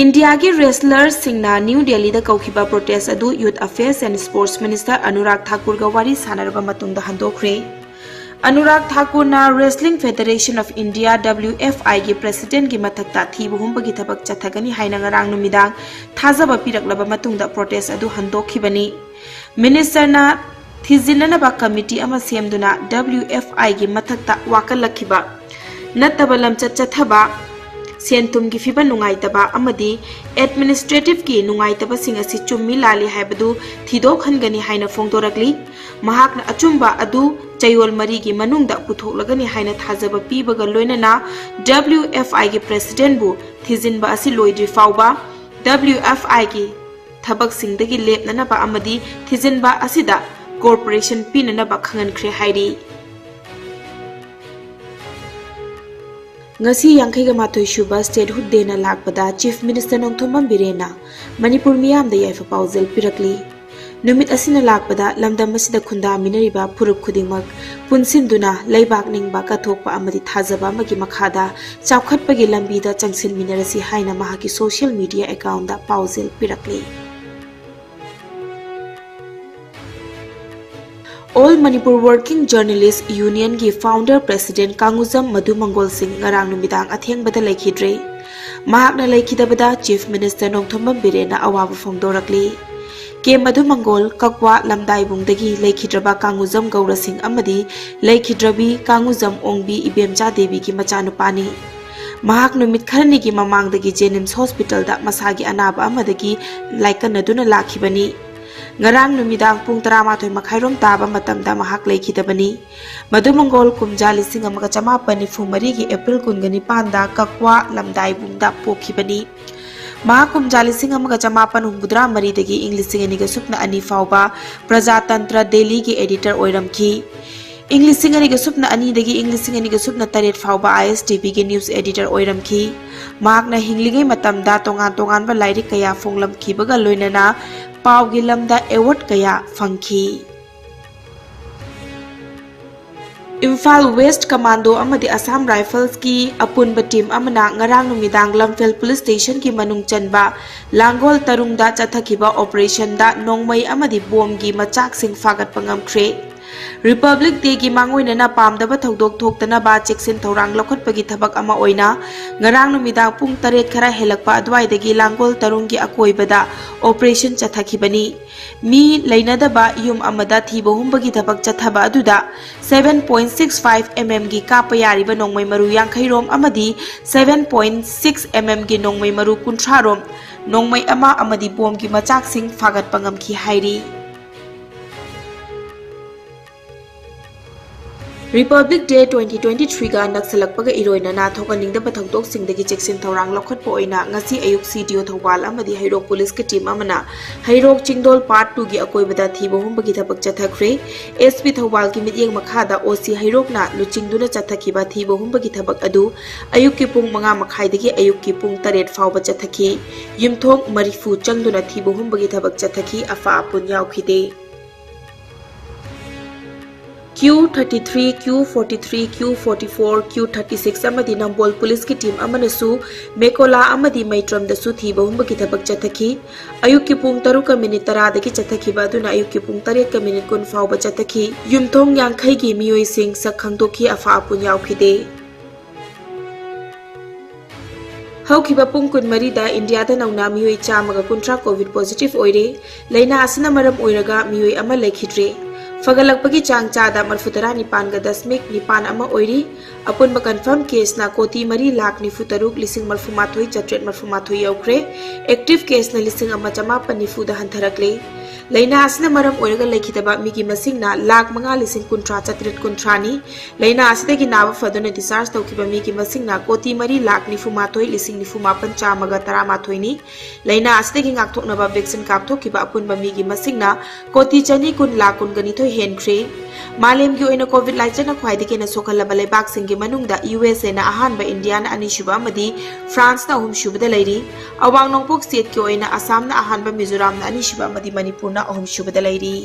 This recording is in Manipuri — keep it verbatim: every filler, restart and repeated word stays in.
ꯏꯟꯗꯤꯌꯥꯒꯤ ꯔꯦꯁꯂꯔꯁꯤꯡꯅ ꯅ꯭ꯌꯨ ꯗꯦꯜꯂꯤꯗ ꯀꯧꯈꯤꯕ ꯄ꯭ꯔꯣꯇꯦꯁ ꯑꯗꯨ Youth Affairs and Sports Minister Anurag ꯊꯥꯀꯨꯔꯒ ꯋꯥꯔꯤ ꯁꯥꯟꯅꯔꯕ ꯃꯇꯨꯡꯗ ꯍꯟꯗꯣꯛꯈ꯭ꯔꯦ꯫ Anurag ꯊꯥꯀꯨꯔꯅ Wrestling Federation of India, W F I, ꯒꯤ ꯄ꯭ꯔꯦꯁꯤꯗꯦꯟꯠꯀꯤ ꯃꯊꯛꯇ ꯊꯤꯕ ꯍꯨꯝꯕꯒꯤ ꯊꯕꯛ ꯆꯠꯊꯒꯅꯤ ꯍꯥꯏꯅ ꯉꯔꯥꯡ ꯅꯨꯃꯤꯗꯥꯡ ꯊꯥꯖꯕ ꯄꯤꯔꯛꯂꯕ ꯃꯇꯨꯡꯗ ꯄ꯭ꯔꯣꯇꯦꯁ ꯑꯗꯨ ꯍꯟꯗꯣꯛꯈꯤꯕꯅꯤ꯫ ꯃꯤꯅꯤꯁꯇꯔꯅ ꯊꯤꯖꯤꯟꯅꯅꯕ ꯀꯃꯤꯇꯤ ꯑꯃ ꯁꯦꯝꯗꯨꯅ W F I ꯒꯤ ꯃꯊꯛꯇ ꯋꯥꯀꯠꯂꯛꯈꯤꯕ ꯅꯠꯇꯕ ꯂꯝꯆꯠ ꯆꯠꯊꯕ, ꯁꯦꯟ ꯊꯨꯝꯒꯤ ꯐꯤꯕꯝ ꯅꯨꯡꯉꯥꯏꯇꯕ ꯑꯃꯗꯤ ꯑꯦꯗꯃꯤꯅꯤꯁꯇ꯭ꯔꯦꯇꯤꯚꯀꯤ ꯅꯨꯡꯉꯥꯏꯇꯕꯁꯤꯡ ꯑꯁꯤ ꯆꯨꯝꯃꯤ ꯂꯥꯜꯂꯤ ꯍꯥꯏꯕꯗꯨ ꯊꯤꯗꯣꯛꯍꯟꯒꯅꯤ ꯍꯥꯏꯅ ꯐꯣꯡꯗꯣꯔꯛꯂꯤ꯫ ꯃꯍꯥꯛꯅ ꯑꯆꯨꯝꯕ ꯑꯗꯨ ꯆꯌꯣꯜ ꯃꯔꯤꯒꯤ ꯃꯅꯨꯡꯗ ꯄꯨꯊꯣꯛꯂꯒꯅꯤ ꯍꯥꯏꯅ ꯊꯥꯖꯕ ꯄꯤꯕꯒ ꯂꯣꯏꯅꯅ W F I ꯒꯤ ꯄ꯭ꯔꯦꯁꯤꯗꯦꯟꯠꯕꯨ ꯊꯤꯖꯤꯟꯕ ꯑꯁꯤ ꯂꯣꯏꯗ꯭ꯔꯤ ꯐꯥꯎꯕ W F I ꯒꯤ ꯊꯕꯛꯁꯤꯡꯗꯒꯤ ꯂꯦꯞꯅꯅꯕ ꯑꯃꯗꯤ ꯊꯤꯖꯤꯟꯕ ꯑꯁꯤꯗ ꯀꯣꯔꯄꯣꯔꯦꯁꯟ ꯄꯤꯅꯅꯕ ꯈꯪꯍꯟꯈ꯭ꯔꯦ ꯍꯥꯏꯔꯤ꯫ ꯉꯁꯤ ꯌꯥꯡꯈꯩꯒ ꯃꯥꯊꯣꯏ ꯁꯨꯕ Statehood Dayꯅ ꯂꯥꯛꯄꯗ Chief Minister ꯅꯣꯡꯊꯣꯝꯕꯝ ꯕꯤꯔꯦꯟꯅ ꯃꯅꯤꯄꯨꯔ ꯃꯤꯌꯥꯝꯗ ꯌꯥꯏꯐ ꯄꯥꯎꯖꯦꯜ ꯄꯤꯔꯛꯂꯤ꯫ ꯅꯨꯃꯤꯠ ꯑꯁꯤꯅ ꯂꯥꯛꯄꯗ ꯂꯝꯗꯝ ꯑꯁꯤꯗ ꯈꯨꯟꯗꯥꯃꯤꯟꯅꯔꯤꯕ ꯐꯨꯔꯨꯞ ꯈꯨꯗꯤꯡꯃꯛ ꯄꯨꯟꯁꯤꯟꯗꯨꯅ ꯂꯩꯕꯥꯛ ꯅꯤꯡꯕ, ꯀꯠꯊꯣꯛꯄ ꯑꯃꯗꯤ ꯊꯥꯖꯕ ꯑꯃꯒꯤ ꯃꯈꯥꯗ ꯆꯥꯎꯈꯠꯄꯒꯤ ꯂꯝꯕꯤꯗ ꯆꯪꯁꯤꯟꯃꯤꯟꯅꯔꯁꯤ ꯍꯥꯏꯅ ꯃꯍꯥꯛꯀꯤ social media accountꯇ ꯄꯥꯎꯖꯦꯜ ꯄꯤꯔꯛꯂꯤ꯫ All Manipur Working Journalist Unionꯒꯤ founder president ꯀꯥꯡꯉꯨꯖꯝ ꯃꯙꯨꯃꯪꯒꯣꯜ ꯁꯤꯡ ꯉꯔꯥꯡ ꯅꯨꯃꯤꯗꯥꯡ ꯑꯊꯦꯡꯕꯗ ꯂꯩꯈꯤꯗ꯭ꯔꯦ꯫ ꯃꯍꯥꯛꯅ ꯂꯩꯈꯤꯗꯕꯗ Chief Minister ꯅꯣꯡꯊꯣꯝꯕꯝ ꯕꯤꯔꯦꯟꯅ ꯑꯋꯥꯕ ꯐꯣꯡꯗꯣꯔꯛꯂꯤ꯫ ꯀꯦ ꯃꯙꯨꯃꯪꯒꯣꯜ, ꯀꯛꯋꯥ ꯂꯝꯗꯥꯏꯕꯨꯡꯗꯒꯤ ꯂꯩꯈꯤꯗ꯭ꯔꯕ ꯀꯥꯡꯉꯨꯖꯝ ꯒꯧꯔ ꯁꯤꯡ ꯑꯃꯗꯤ ꯂꯩꯈꯤꯗ꯭ꯔꯕꯤ ꯀꯥꯡꯉꯨꯖꯝ ꯑꯣꯡꯕꯤ ꯏꯕꯦꯝꯆꯥ ꯗꯦꯕꯤꯒꯤ ꯃꯆꯥꯅꯨꯄꯥꯅꯤ꯫ ꯃꯍꯥꯛ ꯅꯨꯃꯤꯠ ꯈꯔꯅꯤꯒꯤ ꯃꯃꯥꯡꯗꯒꯤ JNIMS hospitalꯗ ꯃꯁꯥꯒꯤ ꯑꯅꯥꯕ ꯑꯃꯗꯒꯤ ꯂꯥꯏꯀꯠꯅꯗꯨꯅ ꯂꯥꯛꯈꯤꯕꯅꯤ꯫ ꯉꯔꯥꯡ ꯅꯨꯃꯤꯗꯥꯡ ꯄꯨꯡ ꯇꯔꯥꯃꯥꯊꯣꯏ ꯃꯈꯥꯏꯔꯣꯝ ꯇꯥꯕ ꯃꯇꯝꯗ ꯃꯍꯥꯛ ꯂꯩꯈꯤꯗꯕꯅꯤ꯫ ꯃꯙꯨꯃꯪꯒꯣꯜ ꯀꯨꯝꯖꯥ ꯂꯤꯁꯤꯡ ꯑꯃꯒ ꯆꯃꯥꯄꯟ ꯅꯤꯐꯨ ꯃꯔꯤꯒꯤ April ꯀꯨꯟꯒ ꯅꯤꯄꯥꯟꯗ ꯀꯛꯋꯥ ꯂꯝꯗꯥꯏꯕꯨꯡꯗ ꯄꯣꯛꯈꯤꯕꯅꯤ꯫ ꯃꯍꯥꯛ ꯀꯨꯝꯖꯥ ꯂꯤꯁꯤꯡ ꯑꯃꯒ ꯆꯃꯥꯄꯟ ꯍꯨꯝꯐꯨꯇꯔꯥ ꯃꯔꯤꯗꯒꯤ ꯏꯪ ꯂꯤꯁꯤꯡ ꯑꯅꯤꯒ ꯁꯨꯞꯅ ꯑꯅꯤ ꯐꯥꯎꯕ ꯄ꯭ꯔꯖꯥꯇꯟꯇ꯭ꯔ ꯗꯦꯂꯤꯒꯤ editor ꯑꯣꯏꯔꯝꯈꯤ꯫ ꯏꯪ ꯂꯤꯁꯤꯡ ꯑꯅꯤꯒ ꯁꯨꯞꯅ ꯑꯅꯤꯗꯒꯤ ꯏꯪ ꯂꯤꯁꯤꯡ ꯑꯅꯤꯒ ꯁꯨꯞꯅ ꯇꯔꯦꯠ ꯐꯥꯎꯕ ISTVꯒꯤ news editor ꯑꯣꯏꯔꯝꯈꯤ꯫ ꯃꯍꯥꯛꯅ ꯍꯤꯡꯂꯤꯉꯩ ꯃꯇꯝꯗ ꯇꯣꯉꯥꯟ ꯇꯣꯉꯥꯟꯕ ꯂꯥꯏꯔꯤꯛ ꯀꯌꯥ ꯐꯣꯡꯂꯝꯈꯤꯕꯒ ꯂꯣꯏꯅꯅ ꯄꯥꯎꯒꯤ ꯂꯝꯗ award ꯀꯌꯥ ꯐꯪꯈꯤ꯫ ꯏꯝꯐꯥꯜ ꯋꯦꯁ꯭ꯠ ꯀꯃꯥꯟꯗꯣ ꯑꯃꯗꯤ ꯑꯁꯥꯝ ꯔꯥꯏꯐꯜꯁꯀꯤ ꯑꯄꯨꯟꯕ ꯇꯤꯝ ꯑꯃꯅ ꯉꯔꯥꯡ ꯅꯨꯃꯤꯗꯥꯡ ꯂꯝꯐꯦꯜ ꯄꯨꯂꯤꯁ ꯁ꯭ꯇꯦꯁꯟꯒꯤ ꯃꯅꯨꯡ ꯆꯟꯕ ꯂꯥꯡꯒꯣꯜ ꯇꯔꯨꯡꯗ ꯆꯠꯊꯈꯤꯕ ꯑꯣꯄꯔꯦꯁꯟꯗ ꯅꯣꯡꯃꯩ ꯑꯃꯗꯤ ꯕꯣꯝꯒꯤ ꯃꯆꯥꯛꯁꯤꯡ ꯐꯥꯒꯠꯄ ꯉꯝꯈ꯭ꯔꯦ꯫ ꯔꯤꯄꯕ꯭ꯂꯤꯛ ꯗꯦꯒꯤ ꯃꯥꯡꯑꯣꯏꯅꯅ ꯄꯥꯝꯗꯕ ꯊꯧꯗꯣꯛ ꯊꯣꯛꯇꯅꯕ ꯆꯦꯛꯁꯤꯟ ꯊꯧꯔꯥꯡ ꯂꯧꯈꯠꯄꯒꯤ ꯊꯕꯛ ꯑꯃ ꯑꯣꯏꯅ ꯉꯔꯥꯡ ꯅꯨꯃꯤꯗꯥꯡ ꯄꯨꯡ ꯇꯔꯦꯠ ꯈꯔ ꯍꯦꯜꯂꯛꯄ ꯑꯗꯨꯋꯥꯏꯗꯒꯤ ꯂꯥꯡꯒꯣꯜ ꯇꯔꯨꯡꯒꯤ ꯑꯀꯣꯏꯕꯗ ꯑꯣꯄꯔꯦꯁꯟ ꯆꯠꯊꯈꯤꯕꯅꯤ꯫ ꯃꯤ ꯂꯩꯅꯗꯕ ꯌꯨꯝ ꯑꯃꯗ ꯊꯤꯕ ꯍꯨꯝꯕꯒꯤ ꯊꯕꯛ ꯆꯠꯊꯕ ꯑꯗꯨꯗ seven point six five mm ꯒꯤ ꯀꯥꯞꯄ ꯌꯥꯔꯤꯕ ꯅꯣꯡꯃꯩ ꯃꯔꯨ ꯌꯥꯡꯈꯩ ꯔꯣꯝ ꯑꯃꯗꯤ seven point six mm ꯒꯤ ꯅꯣꯡꯃꯩ ꯃꯔꯨ ꯀꯨꯟꯊ꯭ꯔꯥ ꯔꯣꯝ, ꯅꯣꯡꯃꯩ ꯑꯃ ꯑꯃꯗꯤ ꯕꯣꯝꯒꯤ ꯃꯆꯥꯛꯁꯤꯡ ꯐꯥꯒꯠꯄ ꯉꯝꯈꯤ ꯍꯥꯏꯔꯤ꯫ Republic day twenty twenty three ꯒ ꯅꯛꯁꯜꯂꯛꯄꯒ ꯏꯔꯣꯏꯅꯅ ꯊꯣꯛꯍꯟꯅꯤꯡꯗꯕ ꯊꯧꯗꯣꯛꯁꯤꯡꯗꯒꯤ ꯆꯦꯛꯁꯤꯟ ꯊꯧꯔꯥꯡ ꯂꯧꯈꯠꯄ ꯑꯣꯏꯅ ꯉꯁꯤ ꯑꯌꯨꯛ C D O ꯊꯧꯕꯥꯜ ꯑꯃꯗꯤ ꯍꯩꯔꯣꯛ ꯄꯨꯂꯤꯁꯀꯤ ꯇꯤꯝ ꯑꯃꯅ ꯍꯩꯔꯣꯛ ꯆꯤꯡꯗꯣꯜ ꯄꯥꯔꯠ ꯇꯨꯒꯤ ꯑꯀꯣꯏꯕꯗ ꯊꯤꯕ ꯍꯨꯝꯕꯒꯤ ꯊꯕꯛ ꯆꯠꯊꯈ꯭ꯔꯦ꯫ S P ꯊꯧꯕꯥꯜꯒꯤ ꯃꯤꯠꯌꯦꯡ ꯃꯈꯥꯗ O C ꯍꯩꯔꯣꯛꯅ ꯂꯨꯆꯤꯡꯗꯨꯅ ꯆꯠꯊꯈꯤꯕ ꯊꯤꯕ ꯍꯨꯝꯕꯒꯤ ꯊꯕꯛ ꯑꯗꯨ ꯑꯌꯨꯛꯀꯤ ꯄꯨꯡ ꯃꯉꯥ ꯃꯈꯥꯏꯗꯒꯤ ꯑꯌꯨꯛꯀꯤ ꯄꯨꯡ ꯇꯔꯦꯠ ꯐꯥꯎꯕ ꯆꯠꯊꯈꯤ꯫ ꯌꯨꯝꯊꯣꯡ ꯃꯔꯤꯐꯨ ꯆꯪꯗꯨꯅ ꯊꯤꯕ ꯍꯨꯝꯕꯒꯤ ꯊꯕꯛ ꯆꯠꯊꯈꯤ꯫ ꯑꯐ ꯑꯄꯨꯟ ꯌꯥꯎꯈꯤꯗꯦ꯫ Q thirty three, Q forty three, Q forty four, Q thirty six ꯑꯃꯗꯤ ꯅꯝꯕꯣꯜ ꯄꯨꯂꯤꯁꯀꯤ ꯇꯤꯝ ꯑꯃꯅꯁꯨ ꯃꯦꯀꯣꯂꯥ ꯑꯃꯗꯤ ꯃꯩꯇ꯭ꯔꯝꯗꯁꯨ ꯊꯤꯕ ꯍꯨꯝꯕꯒꯤ ꯊꯕꯛ ꯆꯠꯊꯈꯤ꯫ ꯑꯌꯨꯛꯀꯤ ꯄꯨꯡ ꯇꯔꯨꯛꯀ ꯃꯤꯅꯤꯠ ꯇꯔꯥꯗꯒꯤ ꯆꯠꯊꯈꯤꯕ ꯑꯗꯨꯅ ꯑꯌꯨꯛꯀꯤ ꯄꯨꯡ ꯇꯔꯦꯠꯀ ꯃꯤꯅꯤꯠ ꯀꯨꯟ ꯐꯥꯎꯕ ꯆꯠꯊꯈꯤ꯫ ꯌꯨꯝꯊꯣꯡ ꯌꯥꯡꯈꯩꯒꯤ ꯃꯤꯑꯣꯏꯁꯤꯡ ꯁꯛ ꯈꯪꯗꯣꯛꯈꯤ꯫ ꯑꯐ ꯑꯄꯨꯟ ꯌꯥꯎꯈꯤꯗꯦ꯫ ꯍꯧꯈꯤꯕ ꯄꯨꯡ ꯀꯨꯟꯃꯔꯤꯗ ꯏꯟꯗꯤꯌꯥꯗ ꯅꯧꯅ ꯃꯤꯑꯣꯏ ꯆꯥꯝꯃꯒ ꯀꯨꯟꯊ꯭ꯔꯥ ꯀꯣꯚꯤꯗ ꯄꯣꯖꯤꯇꯤꯚ ꯑꯣꯏꯔꯦ꯫ ꯂꯥꯏꯅꯥ ꯑꯁꯤꯅ ꯃꯔꯝ ꯑꯣꯏꯔꯒ ꯃꯤꯑꯣꯏ ꯑꯃ ꯂꯩꯈꯤꯗ꯭ꯔꯦ꯫ ꯐꯒꯠꯂꯛꯄꯒꯤ ꯆꯥꯡ ꯆꯥꯗ ꯃꯔꯤꯐꯨꯇꯔꯥ ꯅꯤꯄꯥꯟꯒ ꯗꯁꯃꯤꯛ ꯅꯤꯄꯥꯟ ꯑꯃ ꯑꯣꯏꯔꯤ꯫ ꯑꯄꯨꯟꯕ ꯀꯟꯐꯥꯔꯝ ꯀꯦꯁꯅ ꯀꯣꯇꯤ ꯃꯔꯤ ꯂꯥꯈ ꯅꯤꯐꯨ ꯇꯔꯨꯛ ꯂꯤꯁꯤꯡ ꯃꯔꯤꯐꯨ ꯃꯥꯊꯣꯏ ꯆꯥꯇ꯭ꯔꯦꯠ ꯃꯔꯤꯐꯨ ꯃꯥꯊꯣꯏ ꯌꯧꯈ꯭ꯔꯦ꯫ ꯑꯦꯛꯇꯤꯚ ꯀꯦꯁꯅ ꯂꯤꯁꯤꯡ ꯑꯃ ꯆꯃꯥꯄꯟ ꯅꯤꯐꯨꯗ ꯍꯟꯊꯔꯛꯂꯦ꯫ ꯂꯥꯏꯅꯥ ꯑꯁꯤꯅ ꯃꯔꯝ ꯑꯣꯏꯔꯒ ꯂꯩꯈꯤꯗꯕ ꯃꯤꯒꯤ ꯃꯁꯤꯡꯅ ꯂꯥꯈ ꯃꯉꯥ ꯂꯤꯁꯤꯡ ꯀꯨꯟꯊ꯭ꯔꯥ ꯆꯥꯇ꯭ꯔꯦꯠ ꯀꯨꯟꯊ꯭ꯔꯥꯅꯤ꯫ ꯂꯥꯏꯅꯥ ꯑꯁꯤꯗꯒꯤ ꯅꯥꯕ ꯐꯗꯨꯅ discharge ꯇꯧꯈꯤꯕ ꯃꯤꯒꯤ ꯃꯁꯤꯡꯅ ꯀꯣꯇꯤ ꯃꯔꯤ ꯂꯥꯈ ꯅꯤꯐꯨ ꯃꯥꯊꯣꯏ ꯂꯤꯁꯤꯡ ꯅꯤꯐꯨ ꯃꯥꯄꯟ ꯆꯥꯝꯃꯒ ꯇꯔꯥꯃꯥꯊꯣꯏꯅꯤ꯫ ꯂꯥꯏꯅꯥ ꯑꯁꯤꯗꯒꯤ ꯉꯥꯛꯊꯣꯛꯅꯕ vaccine ꯀꯥꯞꯊꯣꯛꯈꯤꯕ ꯑꯄꯨꯟꯕ ꯃꯤꯒꯤ ꯃꯁꯤꯡꯅ ꯀꯣꯇꯤ ꯆꯅꯤ ꯀꯨꯟ ꯂꯥꯈ ꯀꯨꯟꯒ ꯅꯤꯊꯣꯏ ꯍꯦꯟꯈ꯭ꯔꯦ꯫ ꯃꯥꯂꯦꯝꯒꯤ ꯑꯣꯏꯅ ꯀꯣꯚꯤꯗ ꯂꯥꯏꯆꯠꯅ ꯈ꯭ꯋꯥꯏꯗꯒꯤ ꯍꯦꯟꯅ ꯁꯣꯛꯍꯜꯂꯕ ꯂꯩꯕꯥꯛꯁꯤꯡꯒꯤ ꯃꯅꯨꯡꯗ ꯌꯨ ꯑꯦꯁ ꯑꯦꯅ ꯑꯍꯥꯟꯕ, ꯏꯟꯗꯤꯌꯥꯅ ꯑꯅꯤꯁꯨꯕ ꯑꯃꯗꯤ ꯐ꯭ꯔꯥꯟꯁꯅ ꯑꯍꯨꯝꯁꯨꯕꯗ ꯂꯩꯔꯤ꯫ ꯑꯋꯥꯡ ꯅꯣꯡꯄꯣꯛ ꯁ꯭ꯇꯦꯠꯀꯤ ꯑꯣꯏꯅ ꯑꯁꯥꯝꯅ ꯑꯍꯥꯟꯕ, ꯃꯤꯖꯣꯔꯥꯝꯅ ꯑꯅꯤꯁꯨꯕ ꯑꯃꯗꯤ ꯃꯅꯤꯄꯨꯔꯅ ꯑꯍꯨꯝꯁꯨꯕꯗ ꯂꯩꯔꯤ꯫